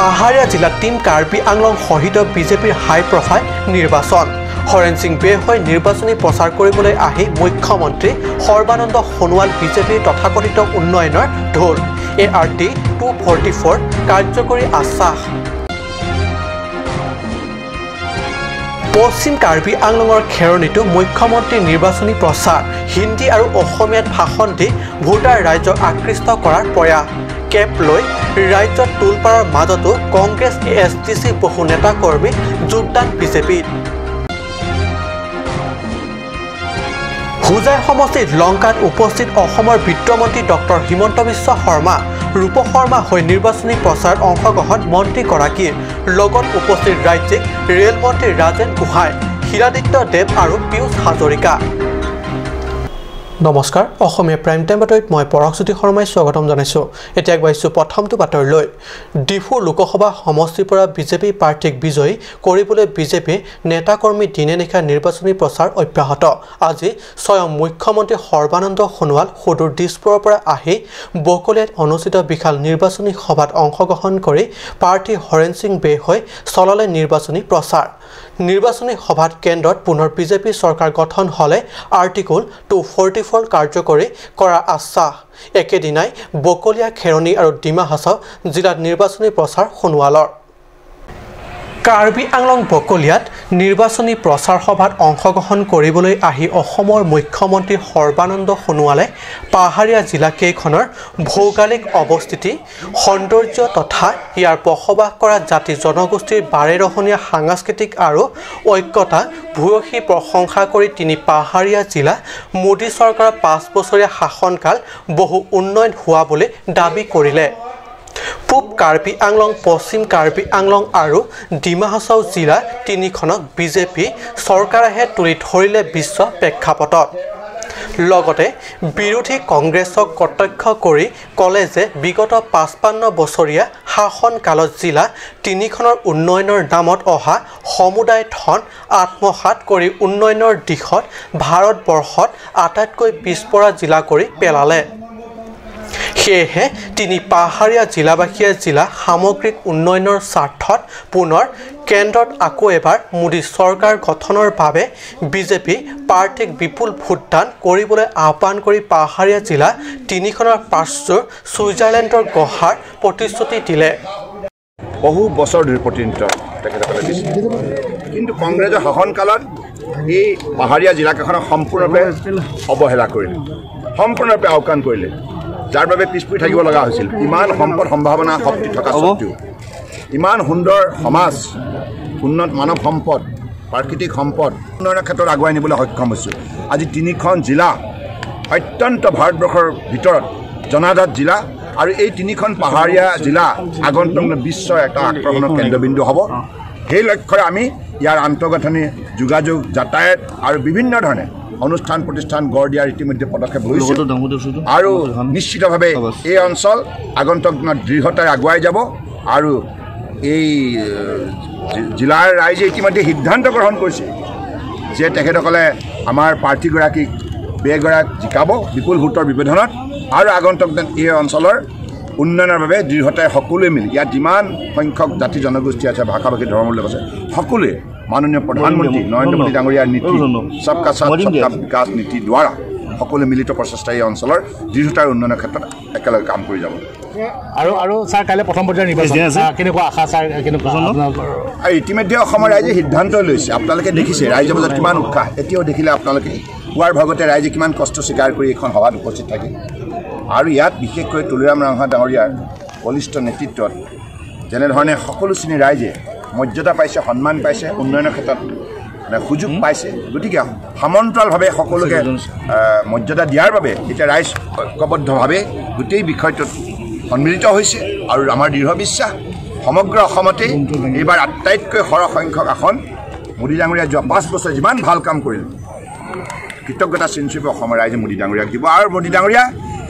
পাহাৰীয়া জিলাত টিম কাৰ্বি আংলং সহিত বিজেপিৰ হাই প্ৰফাইল নিৰ্বাচন। হৰেণ সিং বে হৈ নিৰ্বাচনী প্ৰচাৰ কৰিবলৈ আহি মুখ্যমন্ত্ৰী সৰ্বানন্দ সোণোৱাল বিজেপিৰ তথাকথিত উন্নয়নৰ ঢোল ART 244 কাৰ্যকৰী আশ্বাস। পশ্চিম কাৰ্বি আংলঙৰ খেৰণিতো মুখ্যমন্ত্ৰীৰ নিৰ্বাচনী প্ৰচাৰ, হিন্দী আৰু অসমীয়াত ভাষণ দি ভোটাৰ ৰাইজক আকৃষ্ট কৰাৰ প্ৰয়াস। কেপ লৈ ৰাজ্যত তোলপাৰৰ মাজতো কংগ্ৰেছ ASDC বহু নেতাকৰ্মী যোগদান বিজেপিত। হোজাই সমষ্টিত লংকাত উপস্থিত অসমৰ বিত্তমন্ত্ৰী ডক্টৰ হিমন্ত বিশ্ব শৰ্মা। ৰূপ শৰ্মা হৈ নিৰ্বাচনী প্ৰচাৰত অংশগ্ৰহণ মন্ত্ৰীগৰাকীৰ লগত উপস্থিত ৰাজ্যিক ৰেলমন্ত্ৰী ৰাজেন গোহাঁই, শিলাদিত্য দেৱ আৰু পীয়ুষ হাজৰিকা। নমস্কাৰ, অসমীয়া প্ৰাইম টাইম বাতৰিত মই পৰশজ্যোতি শৰ্মাই স্বাগতম জনাইছোঁ। এতিয়া আগবাঢ়িছোঁ প্ৰথমটো বাতৰিলৈ। ডিফু লোকসভা সমষ্টিৰ পৰা বিজেপি প্ৰাৰ্থীক বিজয়ী কৰিবলৈ বিজেপি নেতাকৰ্মী দিনে নিশা নিৰ্বাচনী প্ৰচাৰ অব্যাহত। আজি স্বয়ং মুখ্যমন্ত্ৰী সৰ্বানন্দ সোণোৱাল সুদূৰ দিছপুৰৰ পৰা আহি বকলীয়াত অনুষ্ঠিত বিশাল নিৰ্বাচনী সভাত অংশগ্ৰহণ কৰি প্ৰাৰ্থী হৰেণ সিং বে হৈ চলালে নিৰ্বাচনী প্ৰচাৰ। নিৰ্বাচনী সভাত কেন্দ্ৰত পুনৰ বিজেপি চৰকাৰ গঠন হ'লে আৰ্টিকল 244 কাৰ্যকৰী কৰাৰ আশ্বাস। একেদিনাই বকলীয়া, খেৰণি আৰু ডিমা হাছাও জিলাত নিৰ্বাচনী প্ৰচাৰ সোণোৱালৰ। কাৰ্বি আংলং বকলীয়াত নিৰ্বাচনী প্ৰচাৰ সভাত অংশগ্ৰহণ কৰিবলৈ আহি অসমৰ মুখ্যমন্ত্ৰী সৰ্বানন্দ সোণোৱালে পাহাৰীয়া জিলাকেইখনৰ ভৌগোলিক অৱস্থিতি, সৌন্দৰ্য তথা ইয়াৰ বসবাস কৰা জাতি জনগোষ্ঠীৰ বাৰেৰহণীয়া সাংস্কৃতিক আৰু ঐক্যতা ভূয়সী প্ৰশংসা কৰি তিনি পাহাৰীয়া জিলা মোদী চৰকাৰৰ 5 বছৰীয়া শাসনকাল বহু উন্নয়ন হোৱা বুলি দাবী কৰিলে। পূব কাৰ্বি আংলং, পশ্চিম কাৰ্বি আংলং আৰু ডিমা হাছাও জিলা তিনিখনক বিজেপি চৰকাৰেহে তুলি ধৰিলে বিশ্ব প্ৰেক্ষাপটত। লগতে বিৰোধী কংগ্ৰেছক কটাক্ষ কৰি ক'লে যে বিগত 55 বছৰীয়া শাসনকালত জিলা তিনিখনৰ উন্নয়নৰ নামত অহা সমুদায় ধন আত্মসাৎ কৰি উন্নয়নৰ দিশত ভাৰতবৰ্ষত আটাইতকৈ পিছপৰা জিলা কৰি পেলালে। সেয়েহে তিনি পাহাৰীয়া জিলাবাসীয়ে জিলা সামগ্ৰিক উন্নয়নৰ স্বাৰ্থত পুনৰ কেন্দ্ৰত আকৌ এবাৰ মোদী চৰকাৰ গঠনৰ বাবে বিজেপি প্ৰাৰ্থীক বিপুল ভোটদান কৰিবলৈ আহ্বান কৰি পাহাৰীয়া জিলা তিনিখনৰ পাঁচযোৰ ছুইজাৰলেণ্ডৰ গঢ়াৰ প্ৰতিশ্ৰুতি দিলে। বহু বছৰ ধৰি প্ৰতিনিধিত্ব তেখেতসকলে দিছিল, কিন্তু কংগ্ৰেছৰ শাসনকালত এই পাহাৰীয়া জিলাকেইখনক সম্পূৰ্ণৰূপে অৱহেলা কৰিলে, সম্পূৰ্ণৰূপে আওকাণ কৰিলে, যাৰ বাবে পিছ পৰি থাকিব লগা হৈছিল। ইমান সম্পদ সম্ভাৱনা শক্তি থকা সত্ত্বেও, ইমান সুন্দৰ সমাজ, উন্নত মানৱ সম্পদ, প্ৰাকৃতিক সম্পদ উন্নয়নৰ ক্ষেত্ৰত আগুৱাই নিবলৈ সক্ষম হৈছোঁ। আজি তিনিখন জিলা অত্যন্ত ভাৰতবৰ্ষৰ ভিতৰত জনাজাত জিলা আৰু এই তিনিখন পাহাৰীয়া জিলা আগন্তুক বিশ্বৰ এটা আকৰ্ষণৰ কেন্দ্ৰবিন্দু হ'ব। সেই লক্ষ্যৰে আমি ইয়াৰ আন্তঃগাঁথনি, যোগাযোগ, যাতায়াত আৰু বিভিন্ন ধৰণে অনুষ্ঠান প্ৰতিষ্ঠান গঢ় দিয়াৰ ইতিমধ্যে পদক্ষেপ লৈছে আৰু নিশ্চিতভাৱে এই অঞ্চল আগন্তুক দিনত দৃঢ়তাৰে আগুৱাই যাব। আৰু এই জিলাৰ ৰাইজে ইতিমধ্যে সিদ্ধান্ত গ্ৰহণ কৰিছে যে তেখেতসকলে আমাৰ প্ৰাৰ্থীগৰাকীক বেগৰাক জিকাব বিপুল ভোটৰ ব্যৱধানত আৰু আগন্তুক দিনত এই অঞ্চলৰ উন্নয়নৰ বাবে দৃঢ়তাৰে সকলোৱে মিলি, ইয়াত যিমান সংখ্যক জাতি জনগোষ্ঠী আছে, ভাষা ভাষী ধৰ্মৰ লোক আছে, সকলোৱে মাননীয় প্ৰধানমন্ত্ৰী নৰেন্দ্ৰ মোদী ডাঙৰীয়াৰ নীতি সবকা সাথ সবকা বিকাশ নীতিৰ দ্বাৰা সকলোৱে মিলিত প্ৰচেষ্টা এই অঞ্চলৰ দৃঢ়তাৰ উন্নয়নৰ ক্ষেত্ৰত একেলগে কাম কৰি যাব। আৰু আৰু ছাৰ, কাইলৈ প্ৰথম পৰ্যায়ৰ নিৰ্বাচন কেনেকুৱা আশা ছাৰ, কেনেকুৱা? আৰু ইতিমধ্যে অসমৰ ৰাইজে সিদ্ধান্ত লৈছে। আপোনালোকে দেখিছে ৰাইজৰ মাজত কিমান উৎসাহ, এতিয়াও দেখিলে আপোনালোকে পুৱাৰ ভাগতে ৰাইজে কিমান কষ্ট স্বীকাৰ কৰি এইখন সভাত উপস্থিত থাকে। আৰু ইয়াত বিশেষকৈ তুলিৰাম ৰাংহাং ডাঙৰীয়াৰ বলিষ্ঠ নেতৃত্বত যেনেধৰণে সকলো শ্ৰেণীৰ ৰাইজে মৰ্যাদা পাইছে, সন্মান পাইছে, উন্নয়নৰ ক্ষেত্ৰত মানে সুযোগ পাইছে, গতিকে সমান্তৰালভাৱে সকলোকে মৰ্যাদা দিয়াৰ বাবে এতিয়া ৰাইজ ঐক্যবদ্ধভাৱে গোটেই বিষয়টোত সন্মিলিত হৈছে। আৰু আমাৰ দৃঢ় বিশ্বাস সমগ্ৰ অসমতেই এইবাৰ আটাইতকৈ সৰহ সংখ্যক আসন মোদী ডাঙৰীয়া যোৱা 5 বছৰ যিমান ভাল কাম কৰিলে, কৃতজ্ঞতা চিনস্বৰূপে অসমৰ ৰাইজে মোদী ডাঙৰীয়াক দিব। আৰু মোদী ডাঙৰীয়া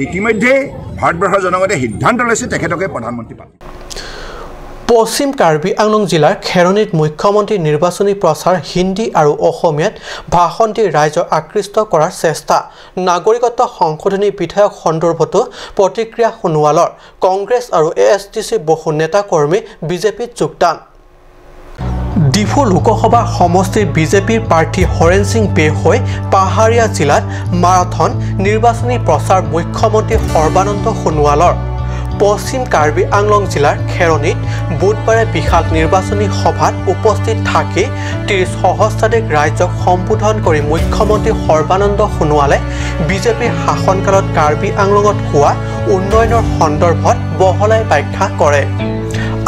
ইতিমধ্যেই ভাৰতবৰ্ষৰ জনগণে সিদ্ধান্ত লৈছে তেখেতকে প্ৰধানমন্ত্ৰী পাতিব। পশ্চিম কাৰ্বি আংলং জিলাৰ খেৰণিত মুখ্যমন্ত্ৰী নিৰ্বাচনী প্ৰচাৰ হিন্দী আৰু অসমীয়াত ভাষণ দি ৰাইজক আকৃষ্ট কৰাৰ চেষ্টা। নাগৰিকত্ব সংশোধনী বিধেয়ক সন্দৰ্ভতো প্ৰতিক্ৰিয়া সোণোৱালৰ। কংগ্ৰেছ আৰু ASDC বহু নেতাকৰ্মী বিজেপিত যোগদান। ডিফু লোকসভা সমষ্টিৰ বিজেপিৰ প্ৰাৰ্থী হৰেণ সিং বে হৈ পাহাৰীয়া জিলাত মাৰাথন নিৰ্বাচনী প্ৰচাৰ মুখ্যমন্ত্ৰী সৰ্বানন্দ সোণোৱালৰ। পশ্চিম কাৰ্বি আংলং জিলাৰ খেৰণিত বুধবাৰে বিশাল নিৰ্বাচনী সভাত উপস্থিত থাকি 30 সহস্ৰাধিক ৰাইজক সম্বোধন কৰি মুখ্যমন্ত্ৰী সৰ্বানন্দ সোণোৱালে বিজেপিৰ শাসনকালত কাৰ্বি আংলঙত হোৱা উন্নয়নৰ সন্দৰ্ভত বহলাই ব্যাখ্যা কৰে।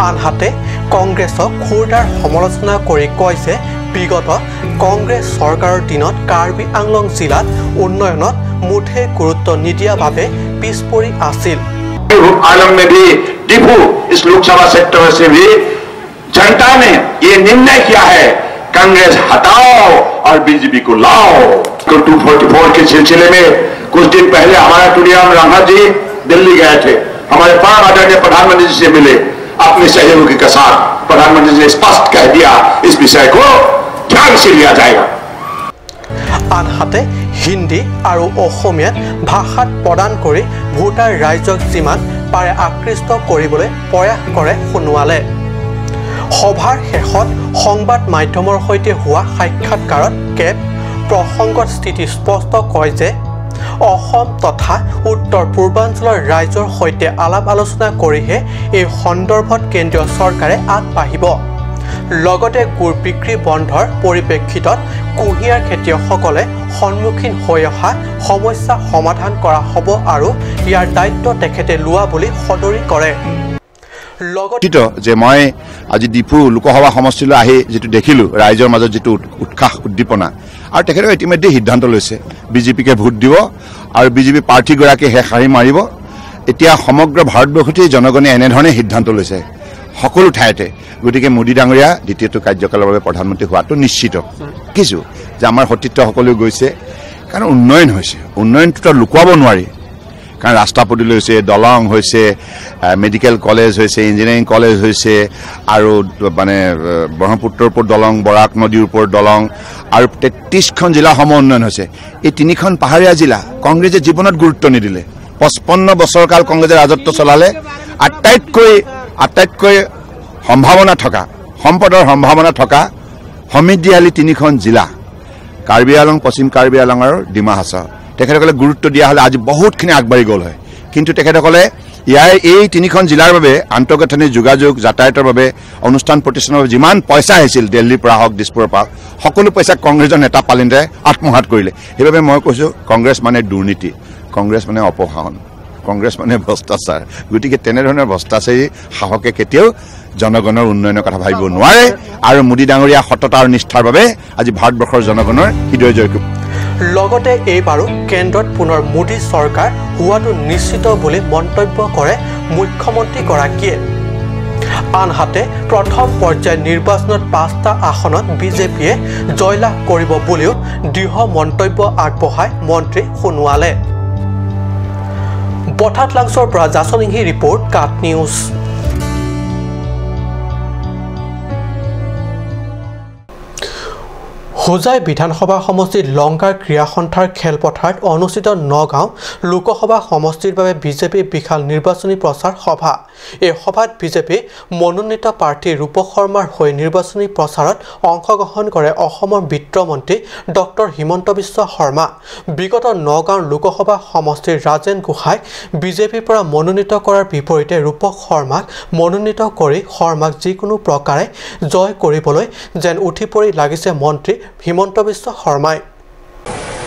আনহাতে কংগ্ৰেছক ক্ষুৰধাৰ সমালোচনা কৰি কয় যে বিগত কংগ্ৰেছ চৰকাৰৰ দিনত কাৰ্বি আংলং জিলাত উন্নয়নত মুঠেই গুৰুত্ব নিদিয়া বাবে পিছ পৰি আছিল। आलम में भी डिफू इस लोकसभा सेक्टर से भी जनता ने ये निर्णय किया है, कांग्रेस हटाओ और बीजेपी को लाओ। तो 244 के सिलसिले में कुछ दिन पहले हमारा टुडियाम राघव जी दिल्ली गए थे, हमारे परम आदरणीय प्रधानमंत्री जी से मिले, अपने सहयोगी के साथ प्रधानमंत्री जी ने स्पष्ट कह दिया इस विषय को ध्यान से लिया जाएगा। আনহাতে হিন্দী আৰু অসমীয়াত ভাষাত প্ৰদান কৰি ভোটাৰ ৰাইজক যিমান পাৰে আকৃষ্ট কৰিবলৈ প্ৰয়াস কৰে সোণোৱালে। সভাৰ শেষত সংবাদ মাধ্যমৰ সৈতে হোৱা সাক্ষাৎকাৰত কেব প্ৰসংগত স্থিতি স্পষ্ট কয় যে অসম তথা উত্তৰ পূৰ্বাঞ্চলৰ ৰাইজৰ সৈতে আলাপ আলোচনা কৰিহে এই সন্দৰ্ভত কেন্দ্ৰীয় চৰকাৰে আগবাঢ়িব। লগতে গুড় বিক্ৰী বন্ধৰ পৰিপ্ৰেক্ষিতত কুঁহিয়াৰ খেতিয়কসকলে সন্মুখীন হৈ অহা সমস্যা সমাধান কৰা হ'ব আৰু ইয়াৰ দায়িত্ব তেখেতে লোৱা বুলি সদৰি কৰে। লগতে যে মই আজি ডিফু লোকসভা সমষ্টিলৈ আহি যিটো দেখিলোঁ ৰাইজৰ মাজত যিটো উৎসাহ উদ্দীপনা, আৰু তেখেতে ইতিমধ্যে সিদ্ধান্ত লৈছে বিজেপিকে ভোট দিব আৰু বিজেপি প্ৰাৰ্থীগৰাকী শেষ শাৰী মাৰিব। এতিয়া সমগ্ৰ ভাৰতবৰ্ষতেই জনগণে এনেধৰণে সিদ্ধান্ত লৈছে সকলো ঠাইতে। গতিকে মোদী ডাঙৰীয়া দ্বিতীয়টো কাৰ্যকালৰ বাবে প্ৰধানমন্ত্ৰী হোৱাটো নিশ্চিত। দেখিছোঁ যে আমাৰ সতীৰ্থসকলেও গৈছে, কাৰণ উন্নয়ন হৈছে, উন্নয়নটো লুকুৱাব নোৱাৰি। কাৰণ ৰাস্তা পদূলি হৈছে, দলং হৈছে, মেডিকেল কলেজ হৈছে, ইঞ্জিনিয়াৰিং কলেজ হৈছে, আৰু মানে ব্ৰহ্মপুত্ৰৰ ওপৰত দলং, বৰাক নদীৰ ওপৰত দলং, আৰু 33খন জিলা সম উন্নয়ন হৈছে। এই তিনিখন পাহাৰীয়া জিলা কংগ্ৰেছে জীৱনত গুৰুত্ব নিদিলে। 55 বছৰ কাল কংগ্ৰেছে ৰাজত্ব চলালে। আটাইতকৈ সম্ভাৱনা থকা, সম্পদৰ সম্ভাৱনা থকা সমৃদ্ধিশালী তিনিখন জিলা কাৰ্বি আংলং, পশ্চিম কাৰ্বি আংলং আৰু ডিমা হাছাও, তেখেতসকলে গুৰুত্ব দিয়া হ'লে আজি বহুতখিনি আগবাঢ়ি গ'ল হয়। কিন্তু তেখেতসকলে ইয়াৰ এই তিনিখন জিলাৰ বাবে আন্তঃগাঁথনি, যোগাযোগ, যাতায়াতৰ বাবে, অনুষ্ঠান প্ৰতিষ্ঠানৰ বাবে যিমান পইচা আহিছিল দিল্লীৰ পৰা হওক, দিছপুৰৰ পৰা হওক, সকলো পইচা কংগ্ৰেছৰ নেতা পালিনেতাই আত্মসাত কৰিলে। সেইবাবে মই কৈছোঁ কংগ্ৰেছ মানে দুৰ্নীতি, কংগ্ৰেছ মানে অপশাসন, কংগ্ৰেছ মানে ভ্ৰষ্টাচাৰ। গতিকে তেনেধৰণৰ ভ্ৰষ্টাচাৰী সাহসে কেতিয়াও জনগণৰ উন্নয়নৰ কথা ভাবিব নোৱাৰে। আৰু মোদী ডাঙৰীয়া সততা আৰু নিষ্ঠাৰ বাবে আজি ভাৰতবৰ্ষৰ জনগণৰ হৃদয় জয় কৰিব। লগতে এইবাৰো কেন্দ্ৰত পুনৰ মোদী চৰকাৰ হোৱাটো নিশ্চিত বুলি মন্তব্য কৰে মুখ্যমন্ত্ৰীগৰাকীয়ে। আনহাতে প্ৰথম পৰ্যায়ৰ নিৰ্বাচনত 5টা আসনত বিজেপিয়ে জয়লাভ কৰিব বুলিও দৃঢ় মন্তব্য আগবঢ়ায় মন্ত্ৰী সোণোৱালে। বঠাত লাংছৰ পৰা জাচনিংহি ৰিপৰ্ট, কাট নিউজ। হোজাই বিধানসভা সমষ্টিৰ লংকাৰ ক্ৰীড়া সন্থাৰ খেলপথাৰত অনুষ্ঠিত নগাঁও লোকসভা সমষ্টিৰ বাবে বিজেপিৰ বিশাল নিৰ্বাচনী প্ৰচাৰ সভা। এই সভাত বিজেপি মনোনীত প্ৰাৰ্থী ৰূপক শৰ্মাৰ হৈ নিৰ্বাচনী প্ৰচাৰত অংশগ্ৰহণ কৰে অসমৰ বিত্তমন্ত্ৰী ডক্টৰ হিমন্ত বিশ্ব শৰ্মা। বিগত নগাঁও লোকসভা সমষ্টিৰ ৰাজেন গোহাঁইক বিজেপিৰ পৰা মনোনীত কৰাৰ বিপৰীতে ৰূপক শৰ্মাক মনোনীত কৰি শৰ্মাক যিকোনো প্ৰকাৰে জয় কৰিবলৈ যেন উঠি পৰি লাগিছে মন্ত্ৰী হিমন্ত বিশ্ব শৰ্মাই।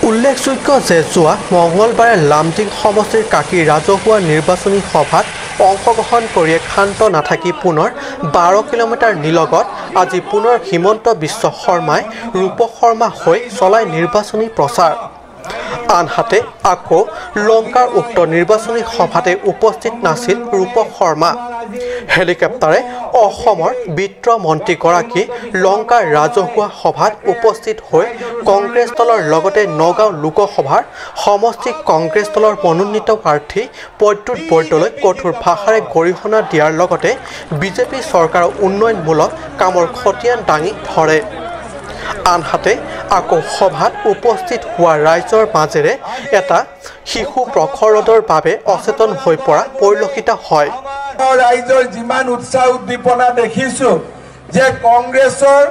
উল্লেখযোগ্য যে যোৱা মঙলবাৰে লামডিং সমষ্টিৰ কাকী ৰাজহুৱা নিৰ্বাচনী সভাত অংশগ্ৰহণ কৰিয়ে ক্ষান্ত নাথাকি পুনৰ 12 কিলোমিটাৰ নিলগত আজি পুনৰ হিমন্ত বিশ্ব শৰ্মাই ৰূপক শৰ্মা হৈ চলাই নিৰ্বাচনী প্ৰচাৰ। আনহাতে আকৌ লংকাৰ উক্ত নিৰ্বাচনী সভাতে উপস্থিত নাছিল ৰূপক শৰ্মা। হেলিকপ্টাৰে অসমৰ বিত্ত মন্ত্ৰীগৰাকী লংকাৰ ৰাজহুৱা সভাত উপস্থিত হৈ কংগ্ৰেছ দলৰ লগতে নগাঁও লোকসভাৰ সমষ্টি কংগ্ৰেছ দলৰ মনোনীত প্ৰাৰ্থী প্ৰদ্যুৎ বৰদলৈক কঠোৰ ভাষাৰে গৰিহণা দিয়াৰ লগতে বিজেপি চৰকাৰৰ উন্নয়নমূলক কামৰ খতিয়ান দাঙি ধৰে। আনহাতে আকৌ সভাত উপস্থিত হোৱা ৰাইজৰ মাজেৰে এটা শিশু প্ৰখৰদৰ বাবে অচেতন হৈ পৰা পৰিলক্ষিত হয়। ৰাইজৰ যিমান উৎসাহ উদ্দীপনা দেখিছো যে কংগ্ৰেছৰ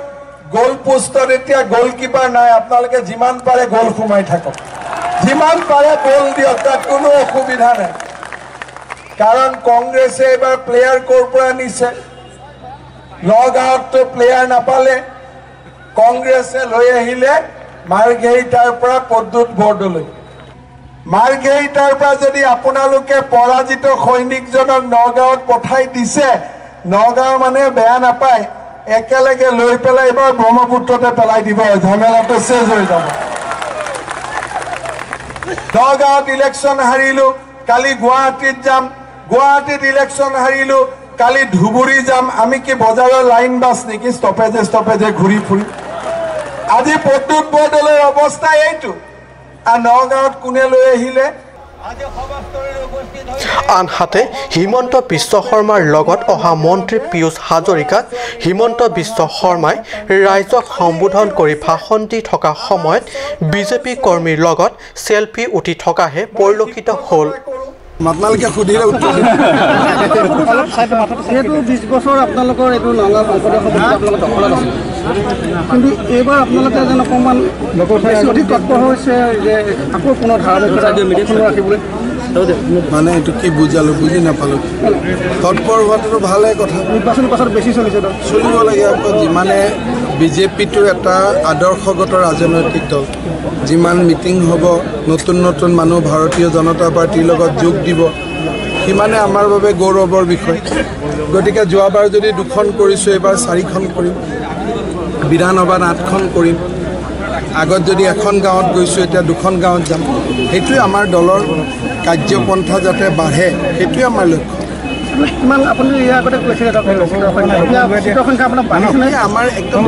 গোল পোষ্টত এতিয়া গোলকিপাৰ নাই, আপোনালোকে যিমান পাৰে গোল সোমাই থাকক, যিমান পাৰে গোল দিয়ক, তাত কোনো অসুবিধা নাই। কাৰণ কংগ্ৰেছে এইবাৰ প্লেয়াৰ ক'ৰ পৰা নিছে? নগাঁৱততো প্লেয়াৰ নাপালে, কংগ্ৰেছে লৈ আহিলে মাৰ্ঘেৰিটাৰ পৰা প্ৰদ্যুৎ বৰদলৈ। মাৰ্ঘেৰিটাৰ পৰা যদি আপোনালোকে পৰাজিত সৈনিকজনক নগাঁৱত পঠাই দিছে, নগাঁও মানে বেয়া নাপায়, একেলগে লৈ পেলাই এইবাৰ ব্ৰহ্মপুত্ৰতে পেলাই দিব, ঝামেলাটো চেজ হৈ যাব। নগাঁৱত ইলেকশ্যন হাৰিলো, কালি গুৱাহাটীত যাম, গুৱাহাটীত ইলেকশ্যন হাৰিলো, কালি ধুবুৰী যাম। আমি কি বজাৰৰ লাইন বাছ নেকি ষ্টপেজে ষ্টপেজে ঘূৰি ফুৰিম? আজি প্ৰদ্যুৎ বৰদলৈৰ অৱস্থা এইটো। নগাঁৱত কোনে লৈ আহিলে? আনহাতে হিমন্ত বিশ্ব শৰ্মাৰ লগত অহা মন্ত্ৰী পীয়ুষ হাজৰিকাক হিমন্ত বিশ্ব শৰ্মাই ৰাইজক সম্বোধন কৰি ভাষণ দি থকা সময়ত বিজেপি কৰ্মীৰ লগত চেলফি উঠি থকাহে পৰিলক্ষিত হ'ল। আপোনালোকে সুধিলে উত্তৰ যিহেতু 20 বছৰ আপোনালোকৰ এইটো নগাঁও সংসদীয় সমষ্টি আপোনালোকৰ দখলত আছিল, কিন্তু এইবাৰ আপোনালোকে যেন অকণমান অধিক তৎপৰ হৈছে যে আকৌ পুনৰ ধাৰাবাহিকতা ৰাখিবলৈ। মানে এইটো কি বুজালো বুজি নাপালোঁ। তৎপৰ হোৱাটোতো ভালে কথা, নিৰ্বাচনৰ পাছত বেছি চলিছে, চলিব লাগে। আকৌ যিমানে বিজেপিটো এটা আদৰ্শগত ৰাজনৈতিক দল, যিমান মিটিং হ'ব, নতুন নতুন মানুহ ভাৰতীয় জনতা পাৰ্টীৰ লগত যোগ দিব, সিমানে আমাৰ বাবে গৌৰৱৰ বিষয়। গতিকে যোৱাবাৰ যদি 2খন কৰিছোঁ, এইবাৰ 4খন কৰিম, বিধানসভাত 8খন কৰিম। আগত যদি এখন গাঁৱত গৈছোঁ, এতিয়া 2খন গাঁৱত যাম। সেইটোৱে আমাৰ দলৰ কাৰ্যপন্থা যাতে বাঢ়ে, সেইটোৱে আমাৰ লক্ষ্য। আমাৰ একদম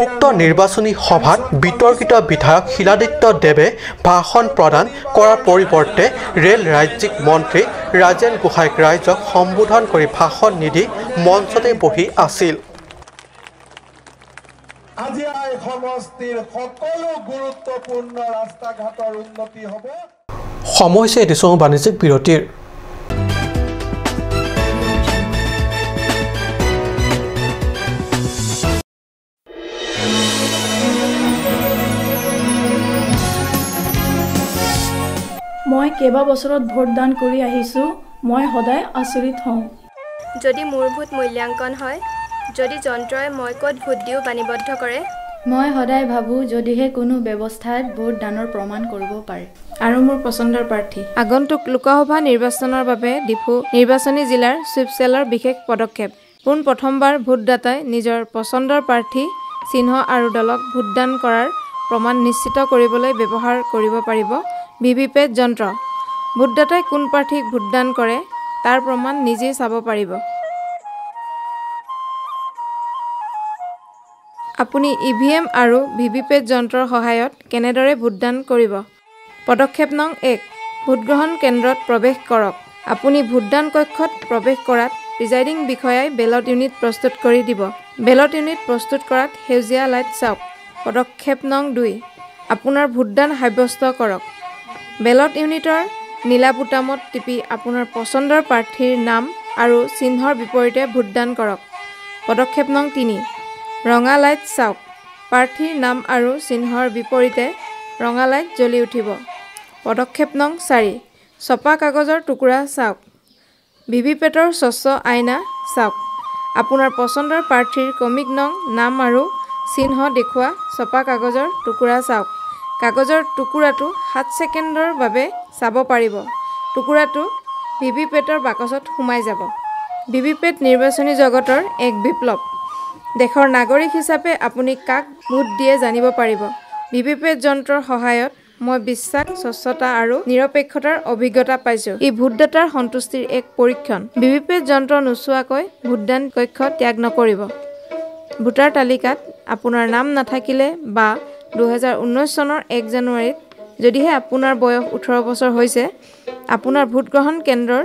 উক্ত নিৰ্বাচনী সভাত বিতৰ্কিত বিধায়ক শিলাদিত্য দেৱে ভাষণ প্ৰদান কৰাৰ পৰিৱৰ্তে ৰেল ৰাজ্যিক মন্ত্ৰী ৰাজেন গোহাঁইক ৰাইজক সম্বোধন কৰি ভাষণ নিদি মঞ্চতে বহি আছিল। সময় হৈছে এটি চমু বাণিজ্যিক বিৰতিৰ। মই কেইবা বছৰত ভোটদান কৰি আহিছোঁ, মই সদায় আচৰিত হওঁ। যদি মোৰ ভোট মূল্যাংকন হয়, যদি যন্ত্ৰই মই ক'ত ভোট দিওঁ বাণীবদ্ধ কৰে, মই সদায় ভাবোঁ যদিহে কোনো ব্যৱস্থাত ভোটদানৰ প্ৰমাণ কৰিব পাৰে। আৰু মোৰ পচন্দৰ প্ৰাৰ্থী। আগন্তুক লোকসভা নিৰ্বাচনৰ বাবে ডিফু নিৰ্বাচনী জিলাৰ চুইপচেলৰ বিশেষ পদক্ষেপ। পোনপ্ৰথমবাৰ ভোটদাতাই নিজৰ পচন্দৰ প্ৰাৰ্থী, চিহ্ন আৰু দলক ভোটদান কৰাৰ প্ৰমাণ নিশ্চিত কৰিবলৈ ব্যৱহাৰ কৰিব পাৰিব ভিভিপেট যন্ত্ৰ। ভোটদাতাই কোন প্ৰাৰ্থীক ভোটদান কৰে তাৰ প্ৰমাণ নিজেই চাব পাৰিব। আপুনি ইভিএম আৰু ভিভিপেট যন্ত্ৰৰ সহায়ত কেনেদৰে ভোটদান কৰিব? পদক্ষেপ নং 1, ভোটগ্ৰহণ কেন্দ্ৰত প্ৰৱেশ কৰক। আপুনি ভোটদান কক্ষত প্ৰৱেশ কৰাত প্ৰিজাইডিং বিষয়াই বেলট ইউনিট প্ৰস্তুত কৰি দিব। বেলট ইউনিট প্ৰস্তুত কৰাত সেউজীয়া লাইট চাওক। পদক্ষেপ নং 2, আপোনাৰ ভোটদান সাব্যস্ত কৰক। বেলট ইউনিটৰ নীলা বুটামত টিপি আপোনাৰ পচন্দৰ প্ৰাৰ্থীৰ নাম আৰু চিহ্নৰ বিপৰীতে ভোটদান কৰক। পদক্ষেপ নং 3, ৰঙা লাইট চাওক। প্ৰাৰ্থীৰ নাম আৰু চিহ্নৰ বিপৰীতে ৰঙা লাইট জ্বলি উঠিব। পদক্ষেপ নং 4, ছপা কাগজৰ টুকুৰা চাওক। ভিভিপেটৰ স্বচ্ছ আইনা চাওক। আপোনাৰ পচন্দৰ প্ৰাৰ্থীৰ ক্ৰমিক নং, নাম আৰু চিহ্ন দেখুওৱা ছপা কাগজৰ টুকুৰা চাওক। কাগজৰ টুকুৰাটো 7 ছেকেণ্ডৰ বাবে চাব পাৰিব। টুকুৰাটো ভিভিপেটৰ বাকচত সোমাই যাব। ভিভিপেট নিৰ্বাচনী জগতৰ এক বিপ্লৱ। দেশৰ নাগৰিক হিচাপে আপুনি কাক ভোট দিয়ে জানিব পাৰিব। ভিভিপেট যন্ত্ৰৰ সহায়ত মই বিশ্বাস, স্বচ্ছতা আৰু নিৰপেক্ষতাৰ অভিজ্ঞতা পাইছোঁ। ই ভোটদাতাৰ সন্তুষ্টিৰ এক পৰীক্ষণ। ভিভিপেট যন্ত্ৰ নোচোৱাকৈ ভোটদান কক্ষ ত্যাগ নকৰিব। ভোটাৰ তালিকাত আপোনাৰ নাম নাথাকিলে বা 2019 চনৰ 1 জানুৱাৰীত যদিহে আপোনাৰ বয়স 18 বছৰ হৈছে, আপোনাৰ ভোটগ্ৰহণ কেন্দ্ৰৰ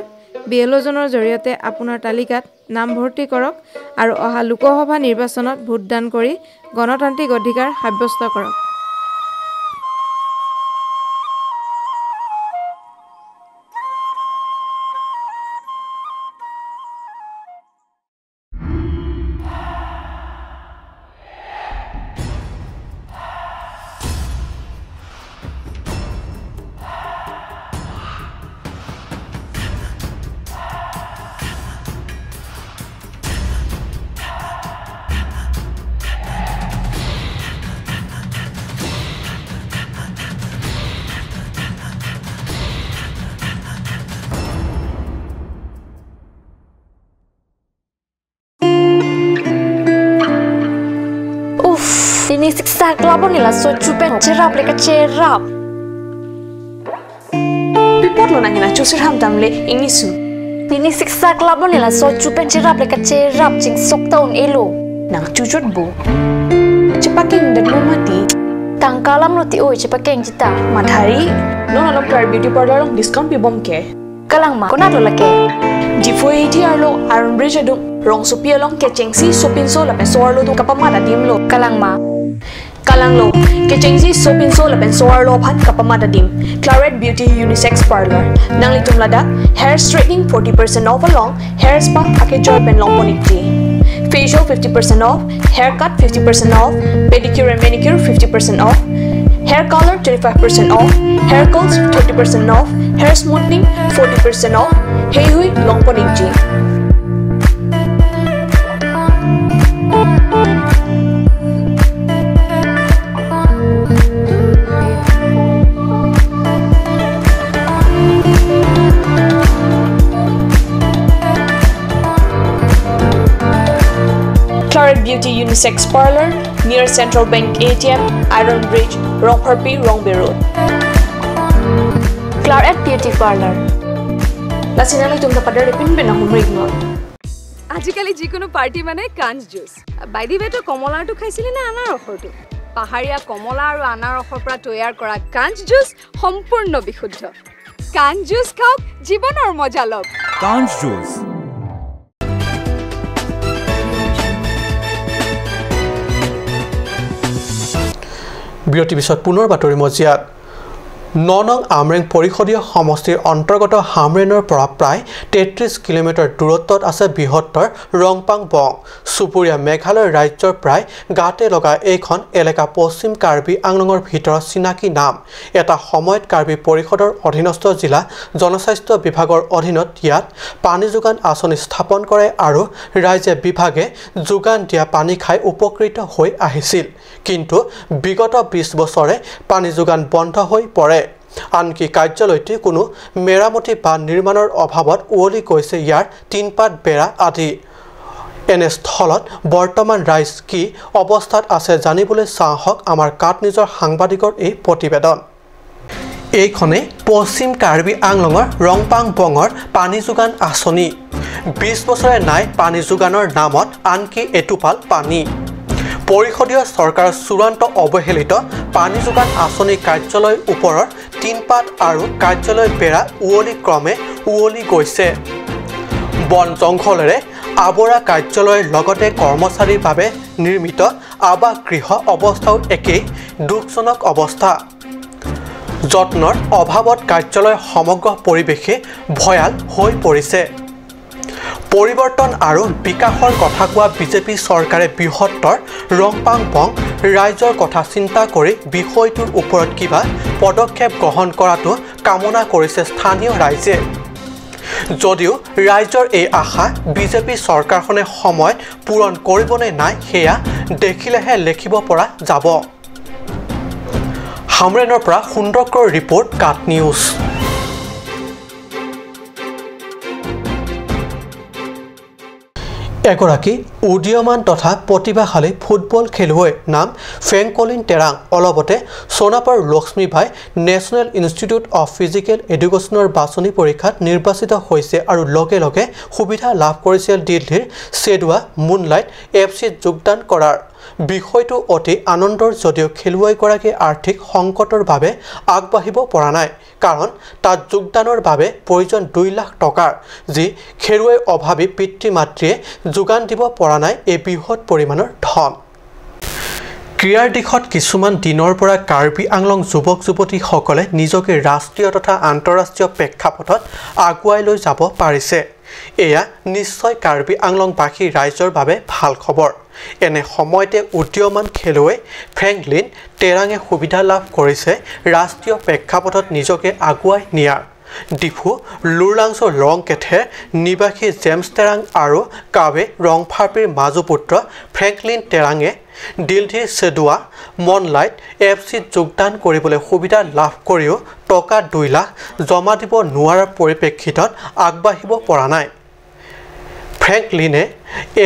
বিএলঅ'জনৰ জৰিয়তে আপোনাৰ তালিকাত নামভৰ্তি কৰক আৰু অহা লোকসভা নিৰ্বাচনত ভোটদান কৰি গণতান্ত্ৰিক অধিকাৰ সাব্যস্ত কৰক। Ini siksa kelabon ni lah so cupen cerap leka cerap. Pipot lo nangin acu sirham tamle ini su. Ini siksa kelabon ni lah so cupen cerap leka cerap cing sok tahun elo. Nang cucut bu. Cepaking dan lo mati. Tangkalam lo ti oi cepaking cita. Madhari, non alok tar beauty parlor long discount pibom ke. Kalang ma, kona lo lake. Difo ATR lo Iron Bridge adung rong sopi along ke chengsi sopin so la pensor lo tu kapama da dim lo. Kalang ma. Kalang lo ke chengsi sopin so la pensor lo phan kapama da dim. Claret Beauty Unisex Parlor. Nang litum lada hair straightening 40% off along hair spa ake joy pen long ponikti. Facial 50% off, haircut 50% off, pedicure and manicure 50% off, hair color 25% off, hair curls 30% off, hair smoothing 40% off. Hey hui long ponikji. Claret Beauty Unisex Parlor near Central Bank ATM, Iron Bridge, Rongpharpi, Rongbe Road. Claret Beauty Parlor. Lasinali tumta padar pin pin humrig not. আজিকালি যিকোনো party মানে কাঞ্চ juice. By the ৱে তো কমলাটো খাইছিলি না আনাৰসৰটো? পাহাৰীয়া কমলা আৰু আনাৰসৰ পৰা তৈয়াৰ কৰা কাঞ্চ জুচ সম্পূৰ্ণ বিশুদ্ধ। কাঞ্চ জুচ খাওক, জীৱনৰ মজা লওক। কাঞ্চ জুচ। বিৰতিৰ পিছত পুনৰ বাতৰি মজিয়াত। 9 নং আমৰেং পৰিষদীয় সমষ্টিৰ অন্তৰ্গত হামৰেনৰ পৰা প্ৰায় 33 কিলোমিটাৰ দূৰত্বত আছে বৃহত্তৰ ৰংপাং বং। চুবুৰীয়া মেঘালয় ৰাজ্যৰ প্ৰায় গাতে লগা এইখন এলেকা পশ্চিম কাৰ্বি আংলঙৰ ভিতৰত চিনাকি নাম। এটা সময়ত কাৰ্বি পৰিষদৰ অধীনস্থ জিলা জনস্বাস্থ্য বিভাগৰ অধীনত ইয়াত পানী যোগান আঁচনি স্থাপন কৰে আৰু ৰাইজে বিভাগে যোগান দিয়া পানী খাই উপকৃত হৈ আহিছিল। কিন্তু বিগত 20 বছৰে পানী যোগান বন্ধ হৈ পৰে। আনকি কাৰ্যালয়টি কোনো মেৰামতি বা নিৰ্মাণৰ অভাৱত উৱলি গৈছে ইয়াৰ তিনপাত বেৰা আদি। এনেস্থলত বৰ্তমান ৰাইজ কি অৱস্থাত আছে জানিবলৈ চাহক আমাৰ কাটনিজৰ সাংবাদিকৰ এই প্ৰতিবেদন। এইখনে পশ্চিম কাৰ্বি আংলঙৰ ৰংপাং বঙৰ পানী যোগান আঁচনি। 20 বছৰে নাই পানী যোগানৰ নামত আনকি এটোপাল পানী। পৰিষদীয় চৰকাৰৰ চূড়ান্ত অৱহেলিত পানী যোগান আঁচনি কাৰ্যালয়ৰ ওপৰৰ তিনপাত আৰু কাৰ্যালয় বেৰা উৱলি ক্ৰমে উৱলি গৈছে। বন জংঘলেৰে আৱৰা কাৰ্যালয়ৰ লগতে কৰ্মচাৰীৰ বাবে নিৰ্মিত আৱাসগৃহ অৱস্থাও একেই দুখজনক অৱস্থা। যত্নৰ অভাৱত কাৰ্যালয়ৰ সমগ্ৰ পৰিৱেশে ভয়াল হৈ পৰিছে। পৰিৱৰ্তন আৰু বিকাশৰ কথা কোৱা বিজেপি চৰকাৰে বৃহত্তৰ ৰংপাং বং ৰাইজৰ কথা চিন্তা কৰি বিষয়টোৰ ওপৰত কিবা পদক্ষেপ গ্ৰহণ কৰাটো কামনা কৰিছে স্থানীয় ৰাইজে। যদিও ৰাইজৰ এই আশা বিজেপি চৰকাৰখনে সময়ত পূৰণ কৰিবনে নাই সেয়া দেখিলেহে লেখিব পৰা যাব। হামৰেনৰ পৰা সুন্দৰকৰ ৰিপৰ্ট, কাট নিউজ। এগৰাকী উদীয়মান তথা প্ৰতিভাশালী ফুটবল খেলুৱৈ নাম ফ্ৰেংকলিন টেৰাং অলপতে Sonapur Lakshmibai national institute of physical এডুকেশ্যনৰ বাছনি পৰীক্ষাত নিৰ্বাচিত হৈছে আৰু লগে লগে সুবিধা লাভ কৰিছিল দিল্লীৰ চেডুৱা মুনলাইট এফ চিত যোগদান কৰাৰ। বিষয়টো অতি আনন্দৰ যদিও খেলুৱৈগৰাকীৰ আৰ্থিক সংকটৰ বাবে আগবাঢ়িব পৰা নাই, কাৰণ তাত যোগদানৰ বাবে প্ৰয়োজন 2 লাখ টকাৰ, যি খেলুৱৈৰ অভাৱী পিতৃ মাতৃয়ে যোগান দিব পৰা নাই এই বৃহৎ পৰিমাণৰ ধন। ক্ৰীড়াৰ দিশত কিছুমান দিনৰ পৰা কাৰ্বি আংলং যুৱক যুৱতীসকলে নিজকে ৰাষ্ট্ৰীয় তথা আন্তঃৰাষ্ট্ৰীয় প্ৰেক্ষাপটত আগুৱাই লৈ যাব পাৰিছে। এয়া নিশ্চয় কাৰ্বি আংলংবাসী ৰাইজৰ বাবে ভাল খবৰ। এনে সময়তে উদীয়মান খেলুৱৈ ফ্ৰেংকলিন টেৰাঙে সুবিধা লাভ কৰিছে ৰাষ্ট্ৰীয় প্ৰেক্ষাপটত নিজকে আগুৱাই নিয়াৰ। ডিফু লুৰলাংছ ৰংকেথেৰ নিবাসী জেমছ টেৰাং আৰু কাৱে ৰংফাৰ্পিৰ মাজুপুত্ৰ ফ্ৰেংকলিন টেৰাঙে দিল্লীৰ চেডুৱা মনলাইট এফ চিত যোগদান কৰিবলৈ সুবিধা লাভ কৰিও টকা 2 লাখ জমা দিব নোৱাৰাৰ পৰিপ্ৰেক্ষিতত আগবাঢ়িব পৰা নাই। ফ্ৰেংকলিনে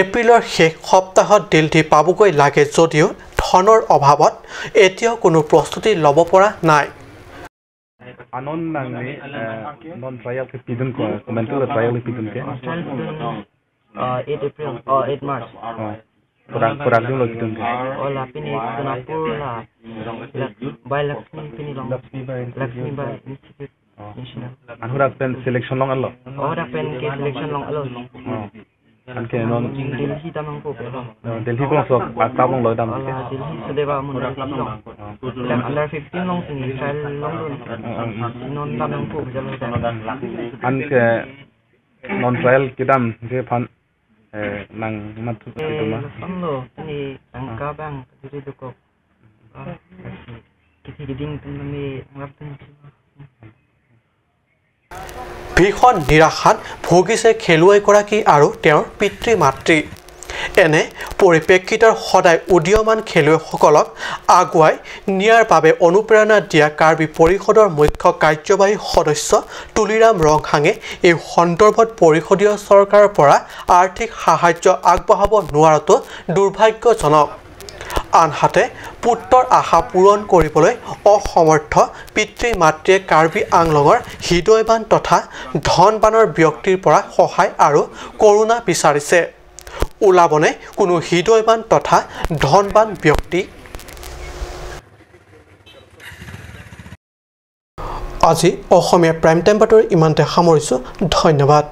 এপ্ৰিলৰ শেষ সপ্তাহত দিল্লী পাবগৈ লাগে যদিও ধনৰ অভাৱত এতিয়াও কোনো প্ৰস্তুতি ল'ব পৰা নাই। Anon nang ni non trial ke pidun ko mental trial ke pidun ke 8 April 8 March Produk dulu pidun ke oh la pini Sonapur la by Lakshmi pini long Lakshmi by Institute National anhura pen selection long allo oh da pen ke selection long allo anke non Delhi tamang ko pe Delhi ko sok tabong lo dam ke Delhi sudeva mun long under 15 long sini trial long non tamang ko jalo anke non trial kidam je phan nang mat tu ma amlo ni angka bang diri dukok kithi giding tumni ngapten ভীষণ নিৰাশাত ভুগিছে খেলুৱৈগৰাকী আৰু তেওঁৰ পিতৃ মাতৃ। এনে পৰিপ্ৰেক্ষিতত সদায় উদীয়মান খেলুৱৈসকলক আগুৱাই নিয়াৰ বাবে অনুপ্ৰেৰণা দিয়া কাৰ্বি পৰিষদৰ মুখ্য কাৰ্যবাহী সদস্য তুলিৰাম ৰংহাঙে এই সন্দৰ্ভত পৰিষদীয় চৰকাৰৰ পৰা আৰ্থিক সাহায্য আগবঢ়াব নোৱাৰাটো দুৰ্ভাগ্যজনক। আনহাতে পুত্ৰৰ আশা পূৰণ কৰিবলৈ অসমৰ্থ পিতৃ মাতৃয়ে কাৰ্বি আংলঙৰ হৃদয়বান তথা ধনবানৰ ব্যক্তিৰ পৰা সহায় আৰু কৰুণা বিচাৰিছে। ওলাবনে কোনো হৃদয়বান তথা ধনবান ব্যক্তি? আজি অসমীয়া প্ৰাইম টাইম বাতৰি ইমানতে সামৰিছোঁ। ধন্যবাদ।